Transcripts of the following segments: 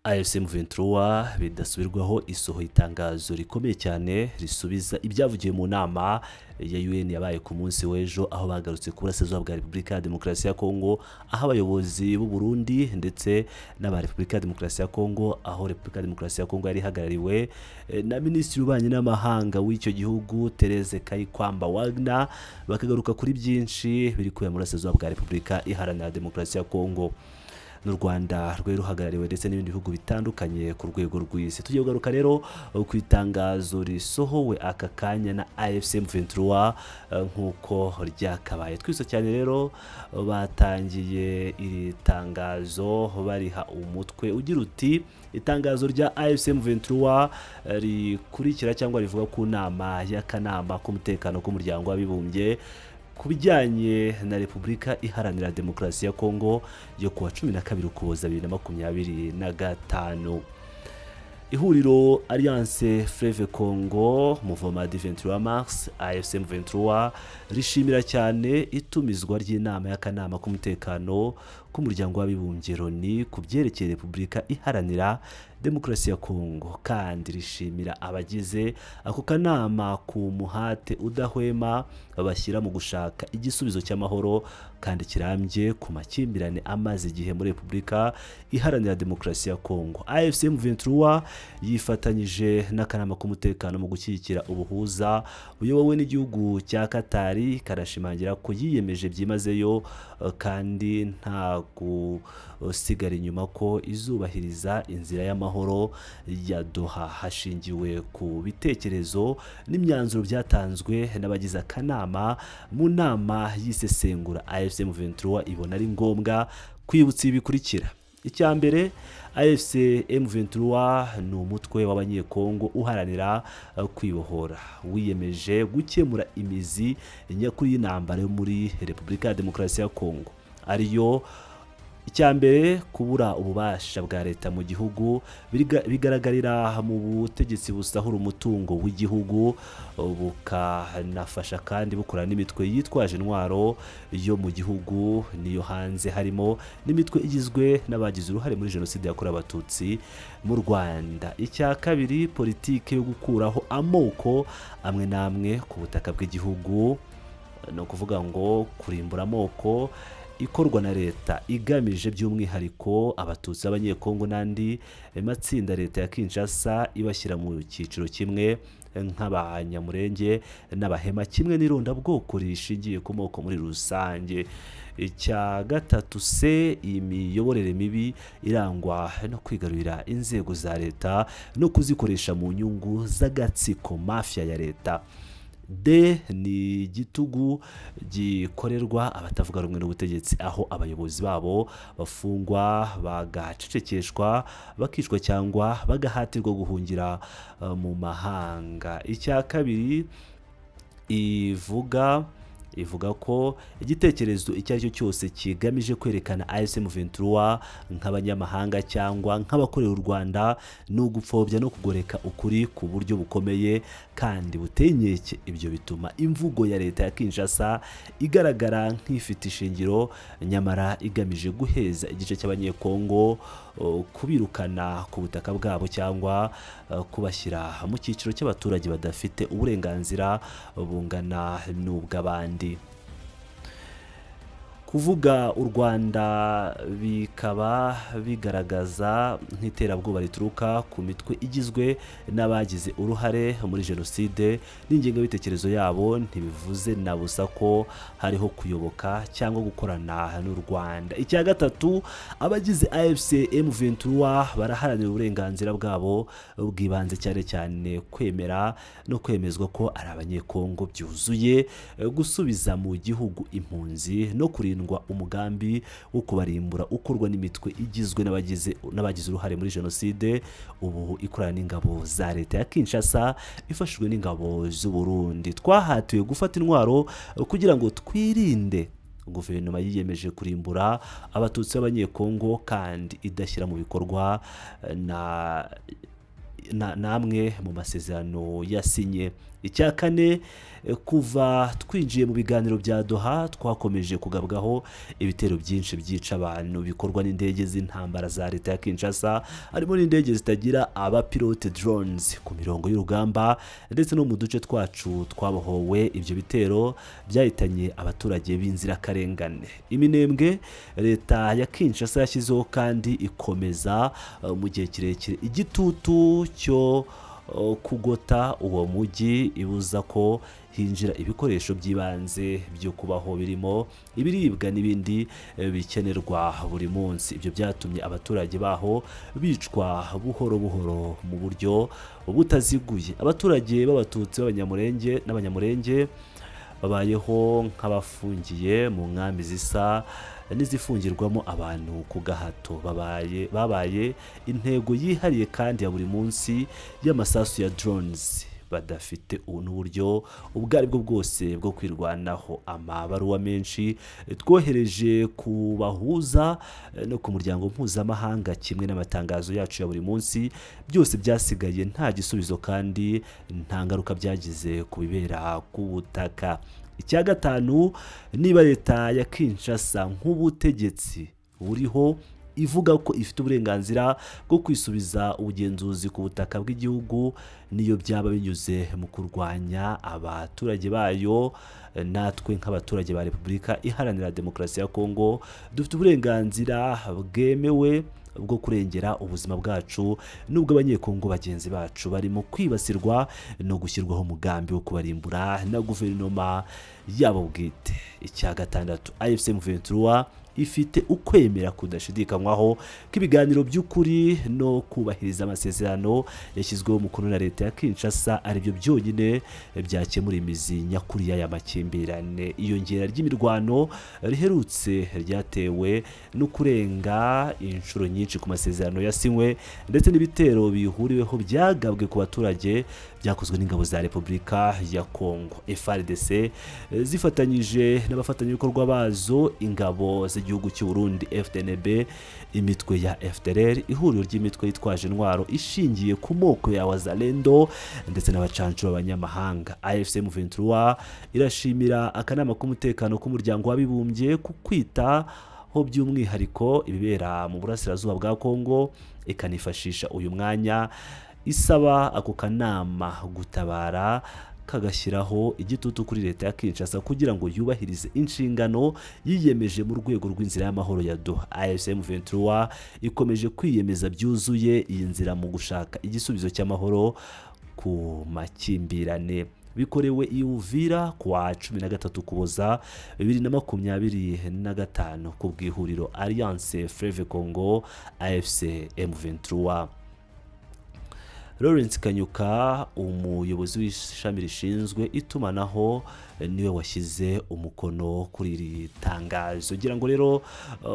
AFC M23 bidasubirwaho isohoye itangazo rikomeye cyane risubiza ibyavugiwe mu nama ya UN yabaye ku munsi w'ejo, aho bagarutse ku burasirazuba bwa Repubulika ya Demokarasi ya Kongo, aho abayobozi b'u Burundi ndetse n'aba Repubulika ya Demokarasi ya Kongo, aho Repubulika ya Demokarasi ya Kongo yari ihagarariwe na Minisitiri w'Ububanyi n'Amahanga w'icyo gihugu, Therese Kayikwamba Wagner, bakagaruka kuri byinshi biri kubera mu burasirazuba bwa Repubulika Iharanira Demokarasi ya Kongo, n'u Rwanda rwari ruhagarariwe ndetse n'ibindi bihugu bitandukanye ku rwego rw'isi. Tugiye kugaruka rero ku itangazo risohowe aka kanya na AFC M23 nk'uko ryakabaye. Twese cyane rero batangiye iri tangazo bariha umutwe ugira uti: "Itangazo rya AFC M23 rikurikira cyangwa rivuga ku nama y'akanama k'umutekano k'Umuryango w'Abibumbye ku bijyanye na Repubulika Iharanira Demokarasi ya Kongo yo kuwa 12 Ukuboza 2025." Ihuriro Alliance Fleuve Congo, Mouvement du 23 Mars, AFC M23, rishimira cyane itumizwa ry'inama y'akanama k'umutekano k'Umuryango w'Abibumbye, Loni, ku byerekeye Repubulika Iharanira Demokarasi ya Kongo, kandi rishimira abagize ako kanama ku muhate udahwema bashyira mu gushaka igisubizo cy'amahoro kandi kirambye ku makimbirane amaze igihe muri Repubulika Iharanira Demokarasi ya Kongo. AFC M23 yifatanyije n'akanama k'umutekano mu gushyigikira ubuhuza buyobowe n'igihugu cya Katari, karashimangira ko yiyemeje byimazeyo kandi nta gusigara inyuma ko izubahiriza inzira y'amahoro ya Doha, hashingiwe ku bitekerezo n'imyanzuro byatanzwe n'abagize akanama mu nama y'isesengura. AFC M23 ibona ari ngombwa kwibutsa ibi bikurikira: Icya mbere, AFC M23 ni umutwe w'Abanyekongo uharanira kwibohora, wiyemeje gukemura imizi nyakuri y'intambara yo muri Repubulika ya Demokarasi ya Kongo, ariyo: icya mbere, kubura ububasha bwa leta mu gihugu bigaragarira mu butegetsi busahura umutungo w'igihugu, bukanafasha kandi bukora n'imitwe yitwaje intwaro yo mu gihugu n'iyo hanze, harimo n'imitwe igizwe n'abagize uruhare muri Jenoside yakorewe Abatutsi mu Rwanda. Icya kabiri, politiki yo gukuraho amoko amwe n'amwe ku butaka bw'igihugu, ni ukuvuga ngo kurimbura amoko, ikorwa na leta igamije by'umwihariko Abatutsi b'Abanyekongo n'andi matsinda leta ya Kinshasa ibashyira mu cyiciro kimwe nk'Abanyamurenge n'Abahema, kimwe n'irondabwoko rishingiye ku moko muri rusange. Icya gatatu se, imiyoborere mibi irangwa no kwigarurira inzego za leta no kuzikoresha mu nyungu z'agatsiko mafia ya leta. D ni igitugu gikorerwa abatavuga rumwe n'ubutegetsi, aho abayobozi babo bafungwa, bagacecekeshwa, bakicwa cyangwa bagahatirwa guhungira mu mahanga. Icya kabiri, ivuga ko igitekerezo icyo ari cyo cyose kigamije kwerekana AFC M23 nk'abanyamahanga cyangwa nk'abakorera u Rwanda ni ugupfobya no kugoreka ukuri ku buryo bukomeye kandi buteye inkeke. Ibyo bituma imvugo ya leta ya Kinshasa igaragara nk'ifite ishingiro, nyamara igamije guheza igice cy'Abanyekongo, kubirukana ku butaka bwabo cyangwa kubashyira mu cyiciro cy'abaturage badafite uburenganzira bungana n'ubw'abandi. Kuvuga u Rwanda bikaba bigaragaza nk'iterabwoba rituruka ku mitwe igizwe n'abagize uruhare muri jenoside n'ingengabitekerezo yabo, ntibivuze na busa ko hariho kuyoboka cyangwa gukorana n'u Rwanda. Icya gatatu, abagize AFC M23 baraharanira uburenganzira bwabo bw'ibanze, cyane cyane kwemera no kwemezwa ko ari Abanyekongo byuzuye, gusubiza mu gihugu impunzi no kurindwa umugambi wo kubarimbura ukorwa n'imitwe igizwe n'abagize uruhare muri jenoside, ubu ikorana n'ingabo za leta ya Kinshasa ifashijwe n'ingabo z'u Burundi. Twahatiwe gufata intwaro kugira ngo twirinde guverinoma yiyemeje kurimbura Abatutsi b'Abanyekongo kandi idashyira mu bikorwa na namwe mu masezerano yasinye. Icya kane, kuva twinjiye mu biganiro bya Doha, twakomeje kugabwaho ibitero byinshi byica abantu bikorwa n'indege z'intambara za leta ya Kinshasa, harimo n'indege zitagira abapilote, drones, ku mirongo y'urugamba ndetse no mu duce twacu twabohowe. Ibyo bitero byahitanye abaturage b'inzirakarengane. Iminembwe, leta ya Kinshasa yashyizeho kandi ikomeza mu gihe kirekire igitutu cyo kugota uwo mujyi, ibuza ko hinjira ibikoresho by'ibanze byo kubaho birimo ibiribwa n'ibindi bikenerwa buri munsi. Ibyo byatumye abaturage baho bicwa buhoro buhoro mu buryo butaziguye. Abaturage b'Abatutsi b'Abanyamurenge n'Abanyamurenge babayeho nk'abafungiye mu nkambi zisa n'izifungirwamo abantu ku gahato. Babaye intego yihariye kandi ya buri munsi y'amasasu ya drones, badafite n'uburyo ubwo ari bwo bwose bwo kwirwanaho. Amabaruwa menshi twohereje ku bahuza no ku muryango mpuzamahanga, kimwe n'amatangazo yacu ya buri munsi, byose byasigaye nta gisubizo kandi nta ngaruka byagize ku bibera ku butaka. Icya gatanu, niba leta ya Kinshasa nk'ubutegetsi buriho ivuga ko ifite uburenganzira bwo kwisubiza ubugenzuzi ku butaka bw'igihugu, niyo byaba binyuze mu kurwanya abaturage bayo, natwe nk'abaturage ba Repubulika Iharanira Demokarasi ya Kongo dufite uburenganzira bwemewe bwo kurengera ubuzima bwacu n'ubw'Abanyekongo bagenzi bacu barimo kwibasirwa no gushyirwaho umugambi wo kubarimbura na guverinoma yabo bwite. Icya gatandatu, AFC M23 ifite ukwemera kudashidikanywaho ko ibiganiro by'ukuri no kubahiriza amasezerano yashyizweho umukono na leta ya Kinshasa aribyo byonyine byakemura imizi nyakuri y'aya makimbirane. Iyongera ry'imirwano riherutse ryatewe no kurenga inshuro nyinshi ku masezerano yasinywe ndetse n'ibitero bihuriweho byagabwe ku baturage byakozwe n'ingabo za Repubulika ya Kongo, FARDC, zifatanyije n'abafatanyabikorwa bazo, ingabo z'igihugu cy'u Burundi, FDNB, imitwe ya FDLR, ihuriro ry'imitwe yitwaje intwaro ishingiye ku moko ya Wazalendo, ndetse n'abacancuro b'abanyamahanga. AFC M23 irashimira akanama k'umutekano k'Umuryango w'Abibumbye ku kwita ho by'umwihariko ibibera mu burasirazuba bwa Kongo, ikanifashisha uyu mwanya isaba ako kanama gutabara kagashyiraho igitutu kuri leta ya Kinshasa kugira ngo yubahirize inshingano yiyemeje mu rwego rw'inzira y'amahoro ya Doha. AFC M23 ikomeje kwiyemeza byuzuye iyi nzira mu gushaka igisubizo cy'amahoro ku makimbirane. Bikorewe i Uvira kuwa 13 Ukuboza 2025 ku bw'ihuriro Alliance Fleuve Congo, AFC M23. Lawrence Kanyuka, umuyobozi w'ishami rishinzwe itumanaho, niwe washyize umukono kuri iri tangazo. Ngira ngo rero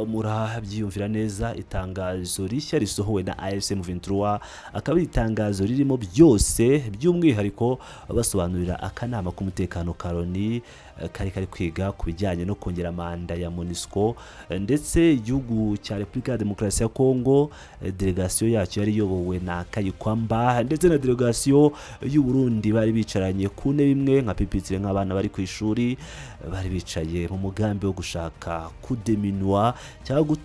murabyiyumvira neza, itangazo rishya risohowe na AFC M23 akaba ari itangazo ririmo byose, by'umwihariko basobanurira akanama k'umutekano ka Loni kari kwiga ku bijyanye no kongera manda ya MONUSCO, ndetse igihugu cya Repubulika ya Demokarasi ya Kongo, delegasiyo yacyo yari iyobowe na Kayikwamba, ndetse na delegasiyo y'u Burundi bari bicaranye ku ntebe imwe nka pipitire, nk'abana bari ku ishuri, bari bicaye mu mugambi wo gushaka kudeminwa cyangwa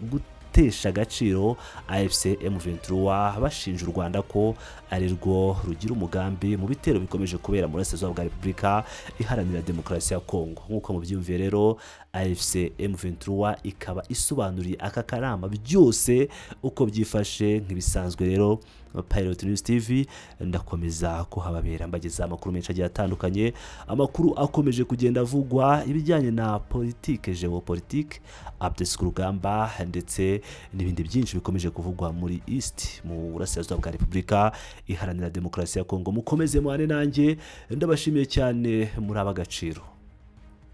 gutesha agaciro AFC M23, bashinja u Rwanda ko ari rwo rugira umugambi mu bitero bikomeje kubera mu burasirazuba bwa Repubulika Iharanira Demokarasi ya Kongo. Nk'uko mubyumviye rero, AFC M23 ikaba isobanuriye aka kanama byose uko byifashe. Nk'ibisanzwe rero, Pilot News TV ndakomeza kuhababera mbageza amakuru menshi agiye atandukanye, amakuru akomeje kugenda avugwa ibijyanye na politike, geopolitique, updates ku rugamba, ndetse n'ibindi byinshi bikomeje kuvugwa muri East, mu burasirazuba bwa Repubulika Iharanira Demokarasi ya Kongo. Mukomeze muhane nanjye, ndabashimiye cyane, muri ab'agaciro.